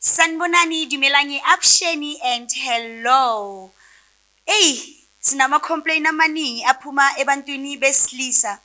Sanibonani, dumelang, avuxeni and hello. Ey, sinama complaint amaningi aphuma ebantwini besilisa.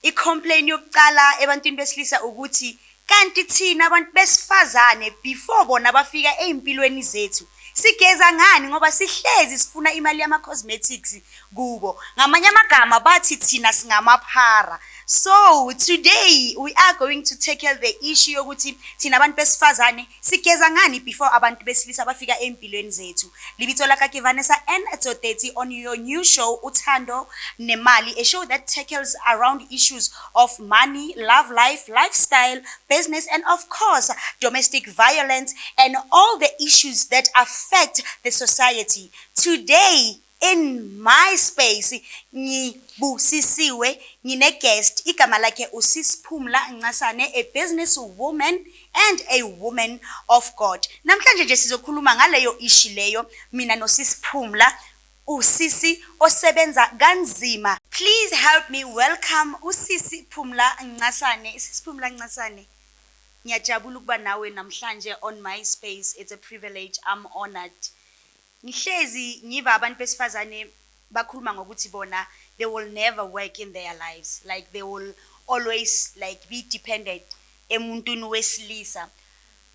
I-complaint yokuqala ebantwini besilisa ukuthi kanti thina abantu besifazane, before bona bafika ey'mpilweni zethu, sigeza ngani, ngoba sihlezi sifuna imali yama-cosmetics kubo? Ngamanye amagama bathi thina singamaphara. So today we are going to tackle the issue yokuthi thina abantu besifazane sigeza ngani before abantu besilisa bafika ey'mpilweni zethu. Lebitso la ka ke Vanessa N Tsoteti on your new show, Uthando Nemali, a show that tackles around issues of money, love life, lifestyle, business and of course domestic violence and all the issues that affect the society. Today in my space ngibusisiwe, ngine-guest, igama lakhe uSisiphumla Ncasane, a business woman and a woman of God. Namhlanje nje sizokhuluma ngaleyo issue leyo, mina noSisiphumla, usisi osebenza kanzima. Please help me welcome uSisi Phumla Ncasane. Sisi Phumla Ncasane, ngiyajabula ukuba nawe namhlanje on my space. It's a privilege, I'm honored. Ngihlezi ngiva abantu besifazane bakhuluma ngokuthi bona they will never work in their lives, like they will always like be dependent emuntwini wesilisa.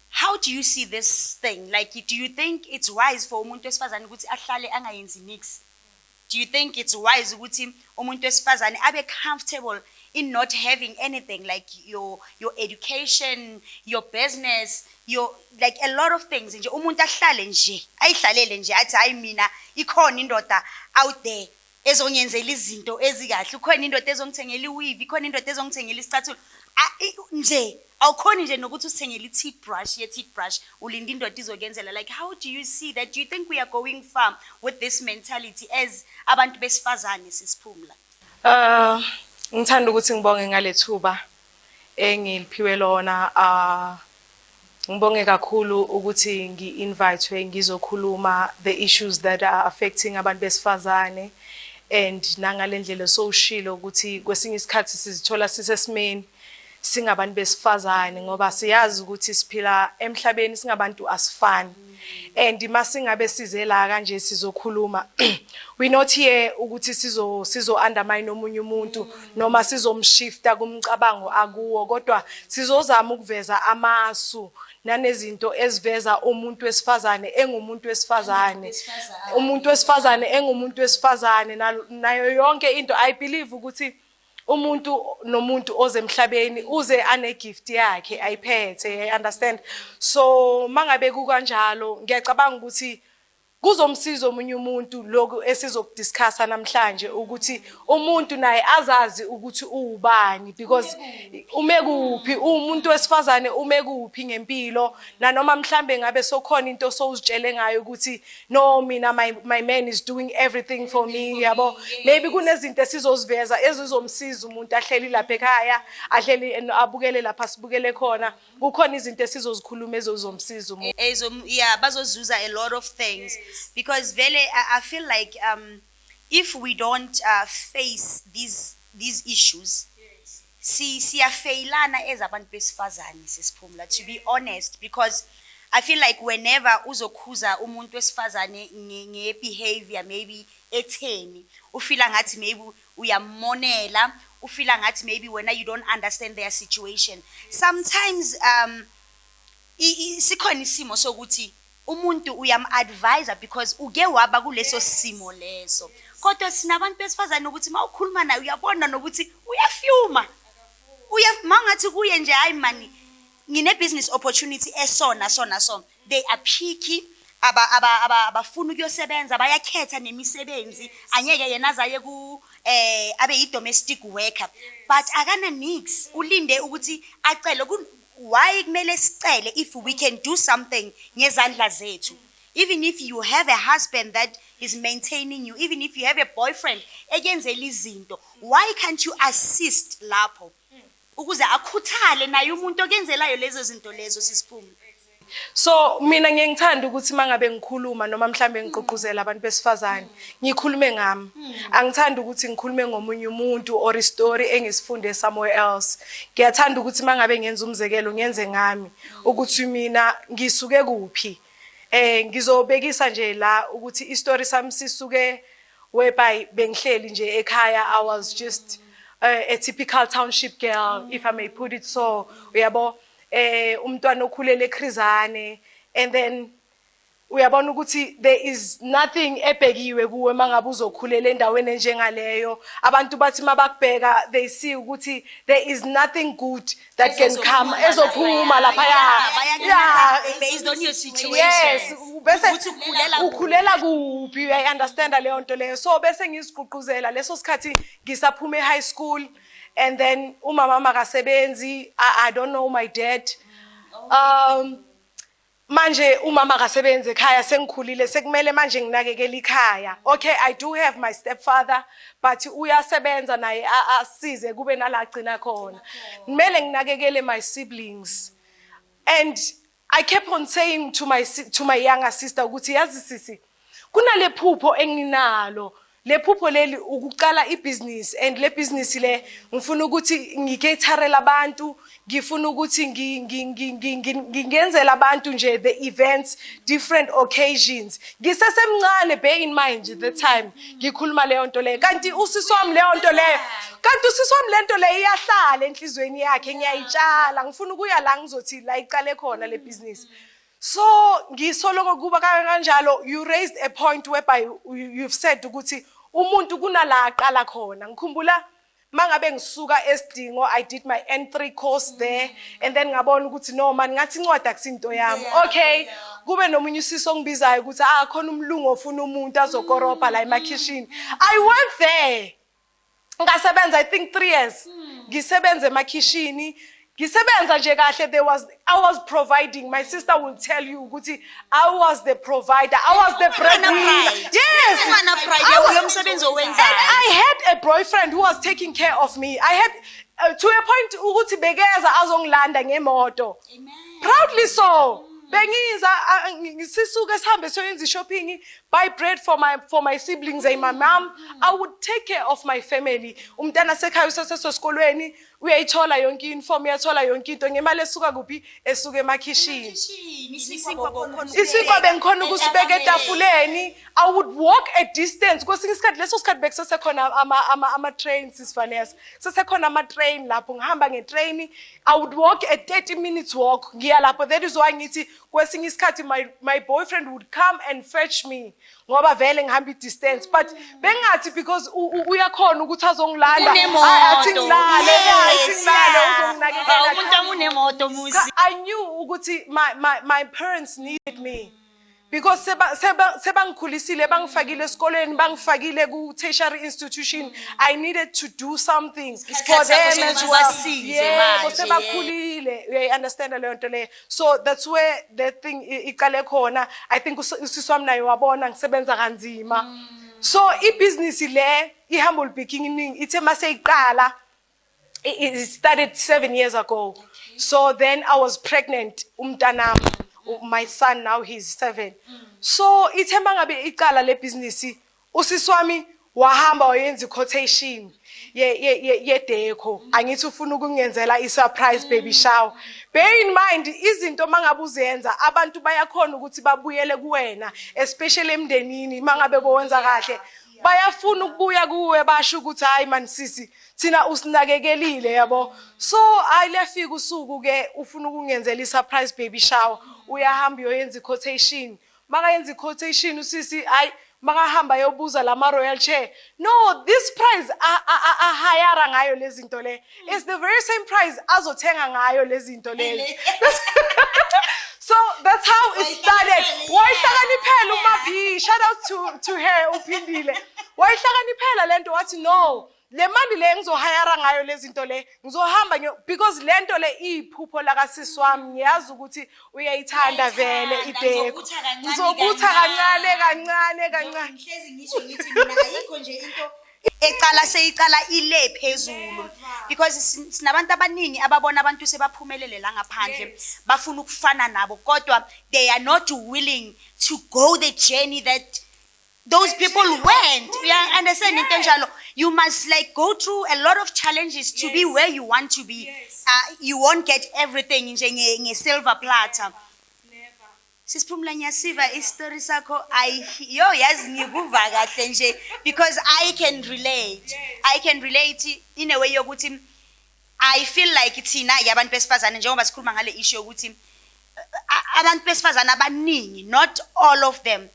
How do you see this thing? Like, do you think it's wise for umuntu wesifazane ukuthi ahlale angayenzi nix? Do you think it's wise ukuthi umuntu wesifazane abe comfortable in not having anything, like your education, your business, your like a lot of things nje, umuntu ahlale nje, ayihlalele nje, athi, "Hayi, mina ikhona indoda out there ezongenzela izinto ezikahle, ukhona indoda ezongithengela i-weave, ikhona indoda ezongithengela isicathulo"? Nje awukhoni nje nokuthi usithengele i-teeth brush, ye-teeth brush, ulinde indoda izokuyenzela. Like, how do you see that? Do you think we are going far with this mentality as abantu besifazane, Sisiphumla? Ngithanda ukuthi ngibonge ngalethuba engiliphiwe lona. Ngibonge kakhulu ukuthi ngi-invitewe ngizokhuluma the issues that are affecting abantu besifazane, and nangalendlela sowushilo ukuthi kwesinye isikhathi sizithola sisesimeni singabantu besifazane, ngoba siyazi ukuthi siphila emhlabeni singabantu asifani, and masingabe size la kanje sizokhuluma, we not here ukuthi sizo undermine omunye umuntu noma sizomshifta kumcabango akuwo, kodwa sizozama ukuveza amasu nanezinto eziveza umuntu wesifazane engumuntu wesifazane, umuntu wesifazane engumuntu wesifazane, nayo yonke into. I believe ukuthi umuntu nomuntu oze emhlabeni uze ane gift yakhe ayiphethe, I understand. So mangabe kukanjalo, ngiyacabanga ukuthi kuzomsiza omunye umuntu lokhu esizokudiscussa namhlanje, ukuthi umuntu naye azazi ukuthi uwubani, because ume kuphi umuntu wesifazane, ume kuphi ngempilo, nanoma mhlambe ngabe sokhona into sowuzitshele ngayo ukuthi, "No, mina my man is doing everything for me," yabo. Maybe kunezinto esizoziveza ezizomsiza umuntu ahleli lapha ekhaya, ahleli abukele lapha sibukele khona. Kukhona izinto esizozikhuluma ezizomsiza umuntu. Yeah, bazozuza a lot of things, because vele I feel like if we don't face these issues, si siyafeyilana as abantu besifazane, Sisiphumla, to be honest, because I feel like whenever uzokhuza umuntu wesifazane nge-behavior maybe etheni, ufila ngathi maybe uyamonela, ufila ngathi maybe wena you don't understand their situation. Sometimes sikhona isimo sokuthi umuntu uyam-advise because uke waba kuleso simo leso, kodwa sinabantu besifazane ukuthi uma ukhuluma naye uyabona nokuthi uyafyuma, uya mangathi kuye nje, "Hayi mani, ngine business opportunity esona sona." So they are picky, aba aba aba abafuna ukuyosebenza, bayakhetha nemisebenzi. Angeke yena azaye ku abe yi domestic worker, but akana nix, ulinde ukuthi acele. Why kumele sicele if we can do something ngezandla zethu? Even if you have a husband that is maintaining you, even if you have a boyfriend ekuyenzela izinto, why can't you assist lapho ukuze akhuthale naye umuntu okenzelayo lezo zinto lezo, Sisiphumla? So mina ngiye ngithanda ukuthi mangabe ngikhuluma noma mhlambe ngigqugquzela abantu besifazane, ngikhulume ngami. Angithandi ukuthi ngikhulume ngomunye umuntu or istory engisifunde somewhere else. Ngiyathanda ukuthi mangabe ngenza umzekelo, ngenze ngami, ukuthi mina ngisuke kuphi. Ngizobekisa nje la ukuthi istory sami sisuke whereby bengihleli nje ekhaya. I was just a typical township girl, if I may put it so, uyabo, umntwana okhulele eChris Hani, and then uyabona ukuthi there is nothing ebhekiwe kuwe mangabe uzokhulela endaweni enjengaleyo. Abantu bathi mabakubheka, they see ukuthi there is nothing good that can come, ezophuma laphaya. Yeah, based on your situation. Yes, bese Ukuthi ukhulela kuphi. Ukhulela kuphi, uyayi-understanda leyo nto leyo. So bese ngizigqugquzela leso sikhathi ngisaphuma e-high school, and then umama makasebenzi. I don't know my dad. Manje umama akasebenzi ekhaya, sengikhulile, sekumele manje nginakekele ikhaya. Okay, I do have my stepfather, but uyasebenza naye, asize kube nala agcina khona. Kumele nginakekele my siblings, and I kept on saying to my younger sister ukuthi, yazi sisi, kunale phupho enginalo, le phupho leli ukuqala ibhizinisi, and le business le ngifuna ukuthi ngi-caterele abantu, ngifuna ukuthi ngingenzela abantu nje the events, different occasions. Ngisesemncane, bear in mind the time ngikhuluma leyo nto leyo, kanti usisi wami leyo nto leyo, kanti usisi wami le nto leyo iyahlala enhliziyweni yakhe. Ngiyayitshala, ngifuna ukuya la ngizothi la iqale khona le business. So ngisoloko kuba kanjalo. You raised a point whereby you've said ukuthi umuntu kunala aqala khona. Ngikhumbula mangabe ngisuka esidingo, I did my N3 course there, and then ngabona ukuthi no man, ngathi incwadi akusinto yami. Okay, kube nomunye usisi ongibizayo ukuthi ah, khona umlungu ofuna umuntu azokoropa la emakhishini. I went there, ngasebenza I think 3 years, ngisebenza emakhishini, ngisebenza nje kahle. There was I was providing. My sister will tell you ukuthi I was the provider, I was the breadwinner. Yes. Ungana pride yomsebenzi owenzayo. And I had a boyfriend who was taking care of me. I had to a point ukuthi bekeza azongilanda ngemoto. Proudly so. Bengiza sisuke sihambe siyoyenza shopping, buy bread for my siblings and my mom. I would take care of my family. Umntana sekhaya usesesikolweni, uyayithola yonke uniform, uyathola yonke into ngemali esuka kuphi? Esuka emakhishini. Isinkwa bengikhona ukusibeka etafuleni. I would walk a distance kwesinye isikhathi. Leso sikhathi bekusesekhona ama-train, sis Vanessa, sesekhona ama-train lapho, ngihamba nge-train. I would walk a 30 minutes walk ngiya lapho. That is why ngithi kwesinye isikhathi my boyfriend would come and fetch me, ngoba vele ngihamba i-distance, but bengathi because uyakhona ukuthi azongilanda. Unemoto. Athi ngilale, yeah, athi ngilale, uzonginakekela. Umuntu amunemoto musi. Cha, I knew ukuthi my parents needed me because sebangikhulisile, bangifakile esikoleni, bangifakile ku tertiary institution. I needed to do something for Isikhathi sakho them as sokuthi well. ubasize Yebo, manje. sebakhulile, uyayi-understand leyo nto leyo. So that's where the thing iqale khona. I think usisi wami naye wabona ngisebenza kanzima. So ibhizinisi le, i-Humble Beginning, ithe maseyiqala, it started 7 years ago. So then I was pregnant, umntanami, my son now he's 7. So ithe mangabe iqala le business, usisi wami wahamba wayenza quotation ye decor. Angithi ufuna ukungenzela i surprise baby shower. Bear in mind, izinto mangabe uzenza, abantu bayakhona ukuthi babuyele kuwena, especially emndenini. Mangabe bowenza kahle, bayafuna ukubuya kuwe, basho ukuthi hayi man sisi, thina usinakekelile, yabo. So hayi, liyafika usuku ke, ufuna ukungenzela i-surprise baby shower, uyahamba uyoyenza i-quotation. Makayenza i-quotation usisi, hayi, makahamba yobuza lama royal chair, no, this price ahayara ngayo lezi zinto le is the very same price azothenga ngayo lezi zinto lezi. So that's how it started. Wayihlakaniphela uMaphi, shout out to her, uphindile wayihlakaniphela lento, wathi no, le mali le ngizohayara ngayo lezi zinto le, ngizohamba because le nto le iyiphupho lakasisi wami, ngiyazi ukuthi uyayithanda vele Uyayithanda, i-decor. ngizobutha kancane Ngizobutha kancane. kancane kancane kancane. Ngihlezi ngisho ngithi mina ayikho nje into. Ecala seyicala ile phezulu because sinabantu abaningi ababona abantu sebaphumelele la ngaphandle, bafuna ukufana nabo, kodwa they are not willing to go the journey that those people went. You understand into enjalo? You must like go through a lot of challenges to be where you want to be. You won't get everything nje nge-silver platter. Never. Sis Phumla, ngiyasiva isitori sakho. I yo yazi ngikuva kahle nje because I can relate. I can relate in a way yokuthi I feel like thina ke abantu besifazane, njengoba sikhuluma ngale issue yokuthi abantu besifazane abaningi, not all of them,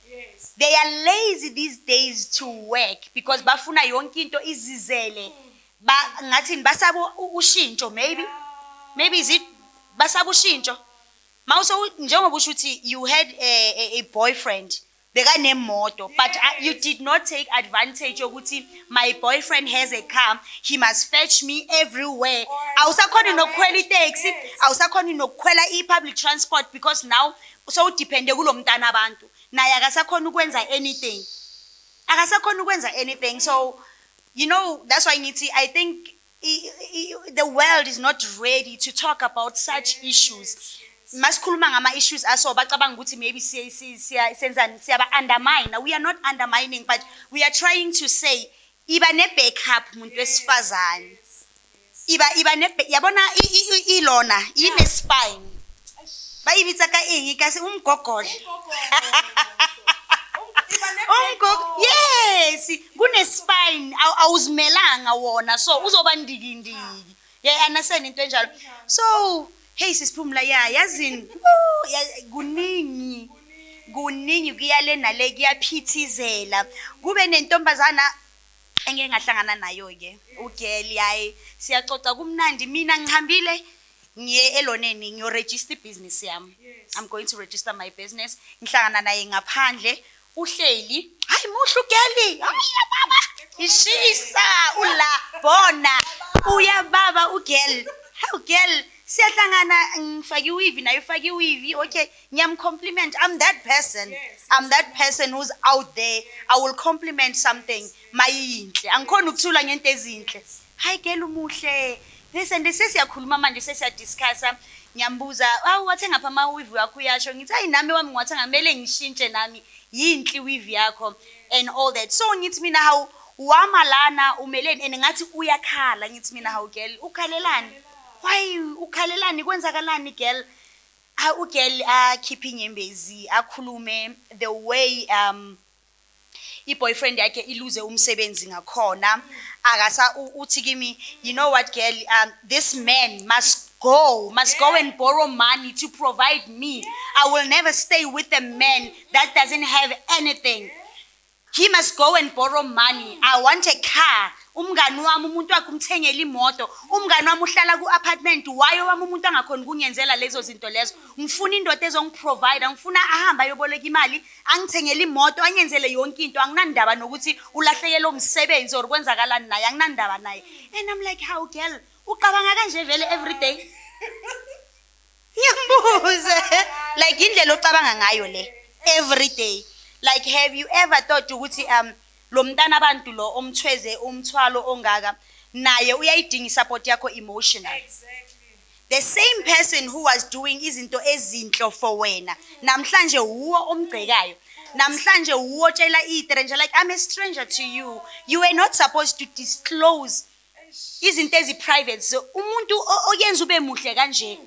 they are lazy these days to work because bafuna yonke into izizele. Ba ngathini, basaba ushintsho maybe. Maybe is it basaba ushintsho? Mawuso njengoba usho ukuthi you had a boyfriend bekanemoto, but you did not take advantage yokuthi my boyfriend has a car, he must fetch me everywhere. Awusakhoni nokukhwela itaxi, awusakhoni nokukhwela i-public transport because now sowudepende kulo mntana abantu, naye akasakhoni ukwenza anything, akasakhoni ukwenza anything. So that's why ngithi I think the world is not ready to talk about such issues. Masikhuluma ngama-issues aso, bacabanga ukuthi maybe senzani, siyaba-undermine. We are not undermining, but we are trying to say iba ne-backup, muntu wesifazane, iba ne, yabona, ilona ine-spine, bayibitsa ka eng, kasi umgogodla. Umgogo, yes, kune-spine, awuzimelanga wona, so uzoba ndikindiki. Yeah, understand into enjalo? So hey, Sis Phumla, ya yazini, woo, kuningi kuningi, kuyale nale, kuyaphithizela. Kube nentombazana engeke ngahlangana nayo-ke, ugirl, yayi siyaxoxa kumnandi. Mina ngihambile ngiye eloneni, ngiyorejista ibhizinisi yami. I'm going to register my business. Ngihlangana naye ngaphandle, uhleli. Hayi, muhle ugirl, hayi baba, ishisa ula bona uyababa ugirl. Hawu girl, siyahlangana, ngifake iweave, naye ufake iweave. Okay, ngiyamcompliment. I'm that person. I'm that person who's out there. I will compliment something mayinhle, angikhona ukuthula ngento ezinhle. Hayi girl, umuhle, this and this. Sesiyakhuluma manje, sesiyadiscussa. Ngiyambuza, awu, wathenga pha ama-weave wakho? Uyasho, ngithi hayi, nami wami ngiwathenga, kumele ngishintshe nami. Yinhle iweave yakho and all that. So ngithi mina, hawu, wama lana umeleni? And ngathi uyakhala. Ngithi mina, hawu girl, ukhalelani? Why ukhalelani? Kwenzakalani, girl? Ha, ugirl akhiphe inyembezi, akhulume the way i-boyfriend yakhe iluze umsebenzi ngakhona. Akasa uthi kimi, "You know what, girl, this man must go and borrow money to provide me. I will never stay with a man that doesn't have anything. He must go and borrow money. I want a car. Umngani wami umuntu wakhe umthengele imoto, umngani wami uhlala ku-apartment wayo, wami umuntu angakhoni ukungenzela lezo zinto lezo. Ngifuna indoda ezongiprovide, ngifuna ahambe ayoboleka imali, angithengele imoto, angenzele yonke into. Anginandaba nokuthi ulahlekelwe umsebenzi or kwenzakalani naye, anginandaba naye." And I'm like, "How, girl, ucabanga kanje vele every day?" Ngiyambuza, like, indlela ocabanga ngayo le every day, like, have you ever thought ukuthi lo mntana abantu lo omthweze umthwalo ongaka, naye uyayidinga isupport yakho emotional? The same person who was doing izinto ezinhle for wena, namhlanje wuwo omgcekayo, namhlanje wuwo otshela i-stranger. Like, I'm a stranger to you. You were not supposed to disclose izinto ezi-private. So umuntu oyenza ube muhle kanje,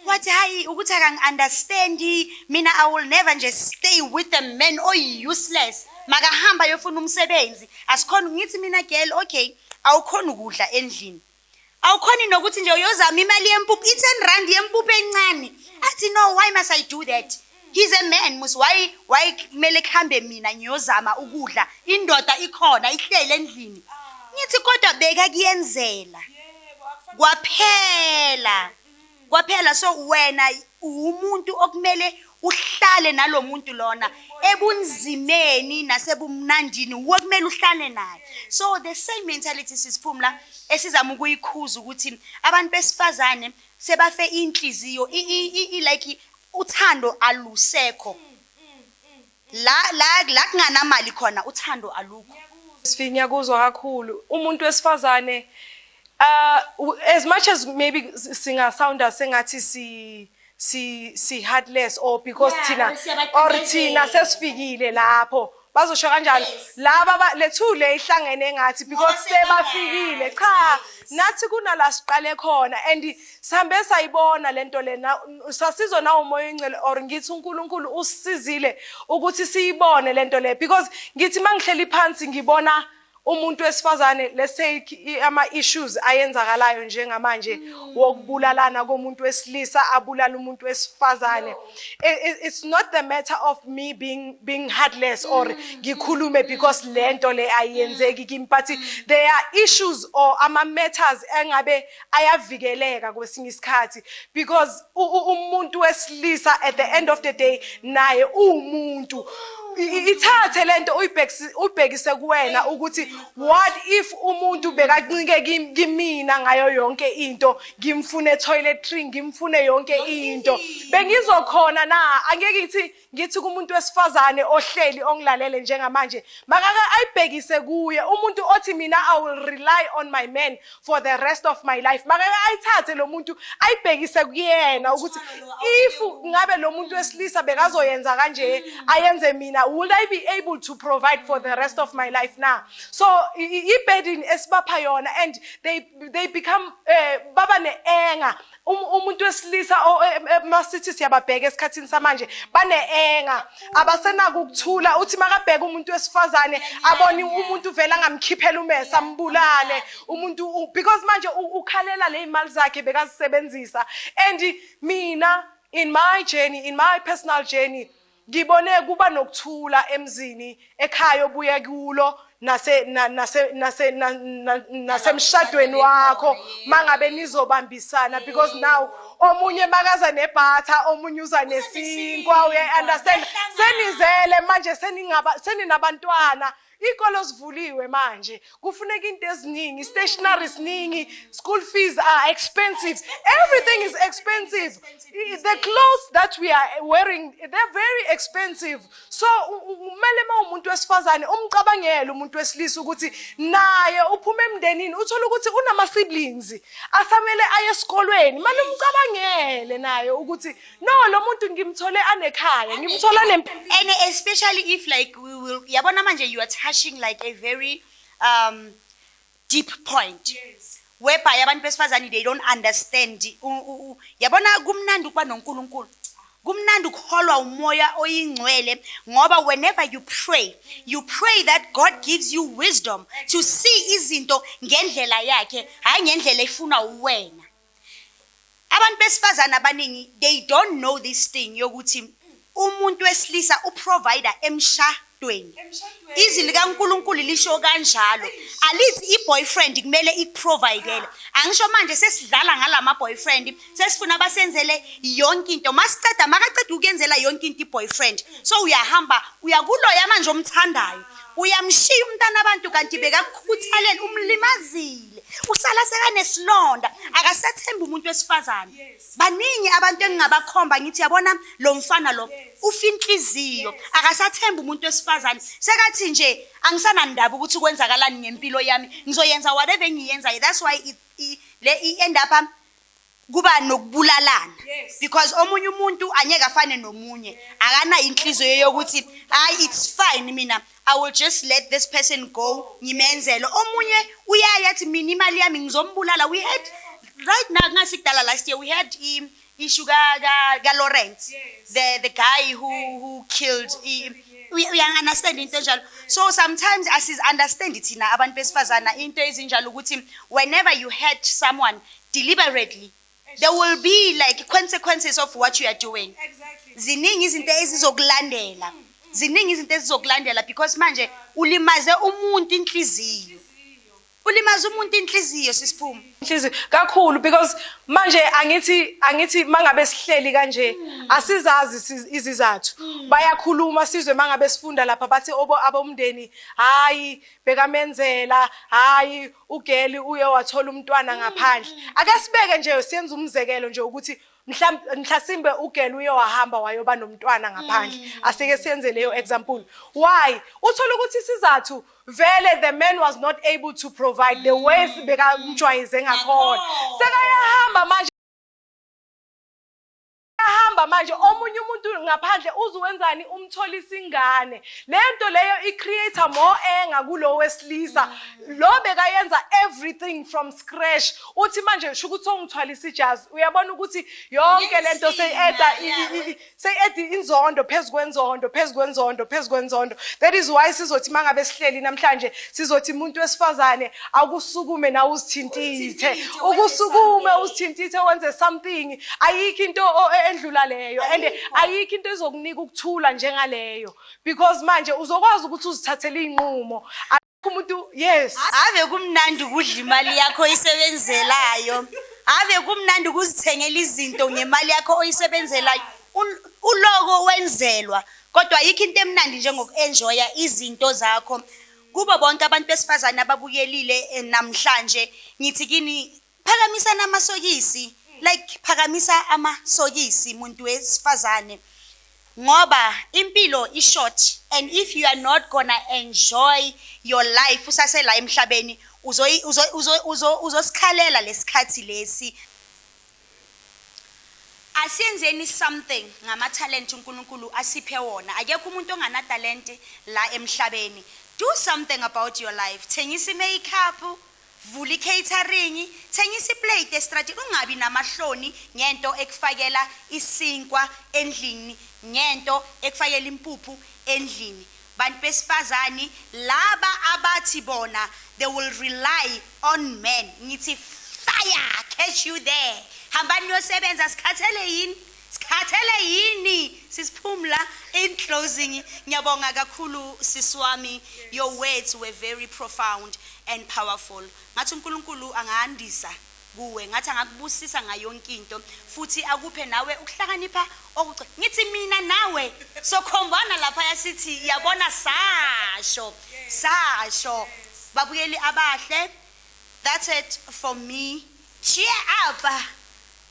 wathi hayi, ukuthi akangi-understandi mina. I will never nje stay with a man oyi-useless. Makahamba ayofuna umsebenzi, asikhona. Ngithi mina, girl, okay, awukhona ukudla endlini, awukhoni nokuthi nje uyozama imali yempuphu, i-10 rand yempuphu encane. Athi, "No, why must I do that? He's a man mus. Why kumele kuhambe mina ngiyozama ukudla, indoda ikhona ihlele endlini?" Ngithi kodwa beka kuyenzela kwaphela kwaphela. So wena umuntu okumele uhlale nalo muntu lona ebunzimeni nasebumnandini, wuwe kumele uhlale naye. So the same mentality, Sis Phumla, esizama ukuyikhuza ukuthi abantu besifazane sebafe inhliziyo, like uthando alusekho. La la la kunganamali khona, uthando alukho. Sifike, ngiyakuzwa kakhulu. Umuntu wesifazane, as much as maybe singasounda sengathi si heartless or because thina or thina sesifikile lapho, bazosho kanjalo laba lethule ihlangene ngathi because sebafikile. Cha, nathi kunala siqale khona and sihambe sayibona lento lena, sasizwa na uMoya oNgcwele or ngithi uNkulunkulu usisizile ukuthi siyibone lento le, because ngithi mangihleli phansi ngibona umuntu wesifazane, let's say ama issues ayenzakalayo njengamanje wokubulalana komuntu wesilisa abulala umuntu wesifazane, it's not the matter of me being heartless or ngikhulume because lento le ayenzeki kimi, but there are issues or ama matters engabe ayavikeleka kwesinye isikhathi, because umuntu wesilisa at the end of the day naye uwumuntu. Ithathe lento uyibhekise kuwena ukuthi what if umuntu bekancike kimina ngayo yonke into, ngimfune toiletry, ngimfune yonke into, bengizokhona na? Angeke ngithi kumuntu wesifazane ohleli ongilalele njengamanje, makake ayibhekise kuye umuntu othi, "Mina I will rely on my man for the rest of my life." Makake ayithathe lo muntu ayibhekise kuyena ukuthi if ngabe lo muntu wesilisa bekazoyenza kanje ayenze mina, will I be able to provide for the rest of my life na? So i-burden esibapha yona and they become baba ne-anger. Umuntu wesilisa masithi siyababheka esikhathini samanje, bane-anger, abasenako ukuthula. Uthi makabheka umuntu wesifazane abone umuntu vele angamkhiphela umesa ambulale umuntu because manje ukhalela le imali zakhe bekazisebenzisa. And mina in my journey, in my personal journey, ngibone kuba nokuthula emzini ekhaya obuye kulo nase na- nase nase na- na- nasemshadweni wakho mangabe nizobambisana, because now omunye makaza nebhatha, omunye uza nesinkwa, uya understand? Senizele manje, seningaba seninabantwana, iy'kolo zivuliwe manje, kufuneka into eziningi, stationery ziningi, school fees are expensive, everything is expensive. The clothes that we are wearing, they're very expensive. So kumele uma umuntu wesifazane umcabangele umuntu wesilisa ukuthi naye uphuma emndenini, uthole ukuthi unama-siblings asamele aye esikolweni. Mane umcabangele naye ukuthi no, lo muntu ngimthole anekhaya, ngimthole And especially if like we will, yabona manje you are touching like a very deep point whereby abantu besifazane they don't understand. Yabona, kumnandi ukuba noNkulunkulu, kumnandi ukuholwa uMoya oyiNgcwele, ngoba whenever you pray, you pray that God gives you wisdom to see izinto ngendlela yakhe, hayi ngendlela efuna wena. Abantu besifazane abaningi, they don't know this thing yokuthi umuntu wesilisa uprovida emshadweni. Izwi likaNkulunkulu lisho kanjalo, alithi i-boyfriend kumele ikuprovidele. Angisho manje sesidlala ngalama boyfriend, sesifuna basenzele yonke into. Masiceda, makaceda ukuyenzela yonke into i-boyfriend, so uyahamba uyakuloya manje omthandayo, uyamshiya umntana abantu kanti bekakukhuthalela, umlimazile, usala sekanesilonda, akasathembi umuntu wesifazane. Baningi abantu engingabakhomba ngithi, yabona lo mfana lo ufa inhliziyo, akasathembi umuntu wesifazane, sekathi nje angisanandaba ukuthi kwenzakalani ngempilo yami, ngizoyenza whatever engiyenzayo. That's why le i-end up kuba nokubulalana, because omunye umuntu angeke afane nomunye, akanayo inhliziyo yokuthi hayi, it's fine, mina I will just let this person go, ngimenzele. Omunye uyaya athi, mina imali yami ngizombulala. We had right now, kungasikudala, last year we had issue ka Lawrence, the guy who killed uya understand into enjalo. So sometimes asiz understand thina abantu besifazana into ezinjalo, ukuthi whenever you hurt someone deliberately, there will be like consequences of what you are doing. Ziningi izinto ezizokulandela, ziningi izinto ezizokulandela, because manje ulimaze umuntu inhliziyo, ulimaze umuntu inhliziyo, sisiphuma. Inhliziyo kakhulu, because manje angithi mangabe sihleli kanje asizazi izizathu, bayakhuluma sizwe mangabe sifunda lapha, bathi obo abomndeni, hayi bekamenzela, hayi ugeli uye wathola umntwana ngaphandle. Ake sibeke nje, siyenza umzekelo nje ukuthi Mhlasimbe ugirl uye wahamba wayoba nomntwana ngaphandle, asike siyenze leyo example. Why? Uthola ukuthi isizathu vele the man was not able to provide the way bekamjwayeze ngakhona. Sekayahamba manje, ahamba manje omunye umuntu ngaphandle uzuwenzani? Umtholisa ingane. Lento leyo i-create more anger kulo wesilisa lo bekayenza everything from scratch. Uthi manje sho ukuthi ongithwalisa ijazi. Uyabona ukuthi yonke lento seyi-adda seyi-adda inzondo phezu kwenzondo, phezu kwenzondo, phezu kwenzondo. That is why sizothi mangabe sihleli namhlanje, sizothi umuntu wesifazane akusukume nawe uzithintithe. Uzithintithe, wenze ukusukume something. Uzithintithe, wenze something. Ayikho into endlula leyo and Ayikho. Ayikho into ezokunika ukuthula njengaleyo, because manje uzokwazi ukuthi uzithathele iy'nqumo. Akukho umuntu, yes. Ave kumnandi ukudla imali yakho oyisebenzelayo. Ave kumnandi ukuzithengela izinto ngemali yakho oyisebenzelayo. Uloko wenzelwa, kodwa ayikho into emnandi njengoku-enjoya izinto zakho. Kubo bonke abantu besifazane ababukelile namhlanje, ngithi kini, phakamisana amasokisi. Like, phakamisa amasokisi, muntu wesifazane, ngoba impilo i-short and if you are not gonna enjoy your life usasela emhlabeni, uzosikhalela lesikhathi lesi. Asiyenzeni something ngamathalente uNkulunkulu asiphe wona. Akekho umuntu onganatalente la emhlabeni. Do something about your life. Thengisa i-makeup, vula i-catering, thengisa iplate estradini. Ungabi namahloni ngento ekufakela isinkwa endlini, ngento ekufakela impuphu endlini. Bantu besifazane laba abathi bona they will rely on men, ngithi fire catch you there. Hambani niyosebenza. Sikhathele yini? Sikhathele yini? Sisiphumla. In closing, ngiyabonga kakhulu, sisi wami. Your words were very profound and powerful. Ngathi uNkulunkulu angandisa kuwe, ngathi angakubusisa ngayo yonke into, futhi akuphe nawe ukuhlakanipha. Ngithi mina nawe sokhombana lapha, sithi yabona, sasho sasho. Babukeli abahle, that's it for me. Cheer up.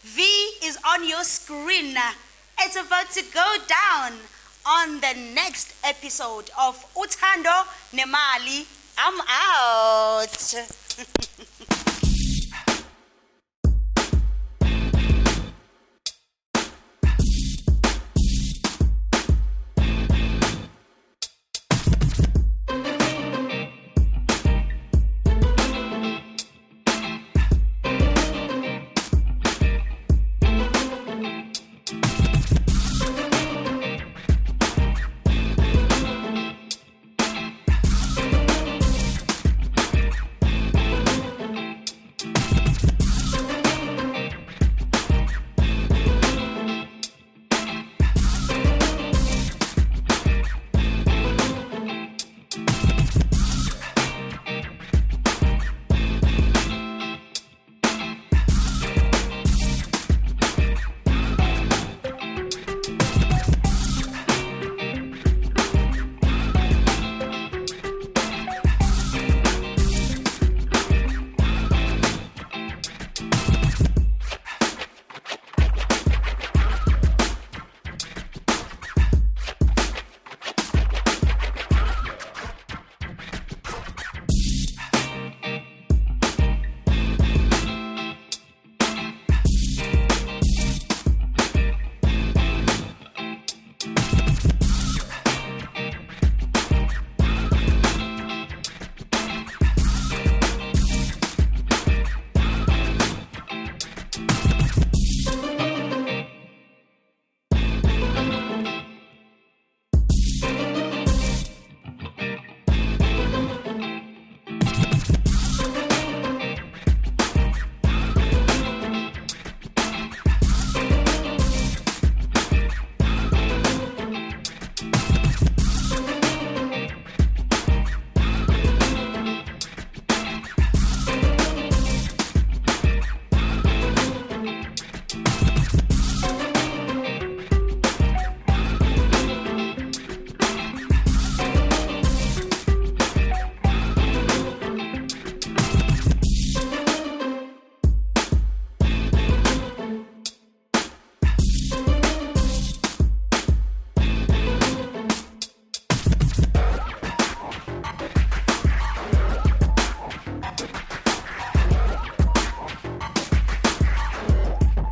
V is on your screen. It's about to go down on the next episode of Uthando Nemali. I'm out.